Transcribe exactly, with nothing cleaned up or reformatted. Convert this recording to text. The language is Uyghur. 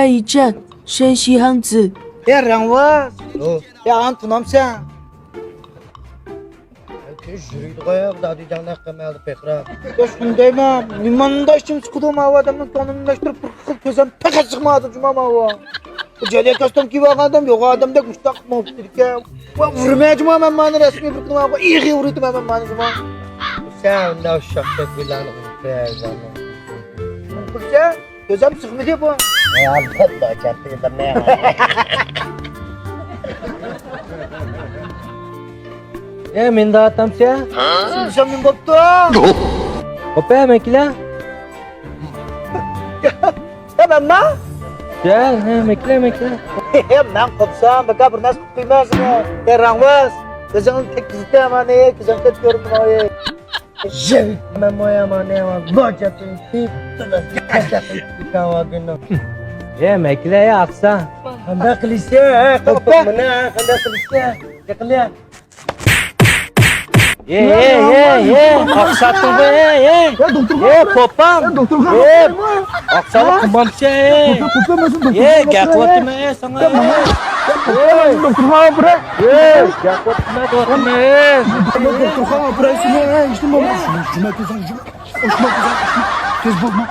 ئەي ئىچەن، شەن شىھەنزى. يا رەڭۋاز. يا، ئانى تونامسەن؟ يۈرىدىغان يوق، دادىجاننى ھەققىمەلدە پېقىرا. يا، شۇندايمەن. نېمانداق ئىچىم سىقىدۇ، ماۋۇ ئادەمنىڭ كۆڭلىنى ئاشتۇرۇپ، بىر خىل كۆزەم پەقەت سىقمايدۇ جۇما ماۋۇ. بۇ جەلىيە كاستيۇم كىيىۋالغان ئادەم يوغان ئادەمدەك مۇشتاق ماۋۇ ئىكەن. ۋا، ئۇرمە جۇما مەن مانى رەسمىي بىر كۈنى ماۋۇ ئېغى ئۇرۇيتتى مەن مانى جۇما. سەن ئۇنداق ئۇششاق گۈللەرنى ئۇرۇپ قويايسەن. كۆزەم سىغمىدى بۇ. يا، ئالبەتتە، كەتتى، بىر نېمە. ئە، مېنى دەۋاتامسەن؟ سىزسەم نېمە بوپتۇ؟ قوپە، مەكىلە. يا، مەنما؟ يا، ھە، مەكىلە، مەكىلە. يا، مەن قوپسام، بىكار بىر نەرسە قىلىپ قويماس. يا، رەڭۋاز، كۆزۈڭنى تەگكۈزۈۋېتەي مانا، كۆزۈم كۆرۈنمەي. يەۋىتمەن مايا مانا، ۋاجاتىڭ تىپ تىلاسى كەسەقىڭ تىكاۋاگىنىڭ. ئە، مەكىلە، ئە، ئاقسا. قانداق قىلىسەن، ھە؟ قوپا. مانا، قانداق قىلىسەن؟ يېقىلە. ئە، ئە، ئە، ئە، ئاقساتتىڭ بۇ، ئە، ئە. يا، دوختۇرغا ئە، ئاپىرىڭ. قوپام. يا، دوختۇرغا ئە، ئاپىرىڭ. ئاقسالىق قىلمامسەن، ئە. قوپا، قوپا، مەن سېنى ئە، دوختۇرغا گەپ ئاپىرىڭ. قىلىۋاتىمەن، ئە، ساڭا. يا، مانا. يا، قوپا، مەن سېنى دوختۇرغا ئاپىرىڭ. ئە، گەپ قىلىۋاتىمەن، دەۋاتىمەن، ئە. مەن دوختۇرغا ئاپىرىڭ، سېنى، ئە، ھېچنېمە بولماس. جۈمە، جۈمە كۆزۈڭ، جۈمە. ئوچما، ئوچما، ئوچما. تېز بولما.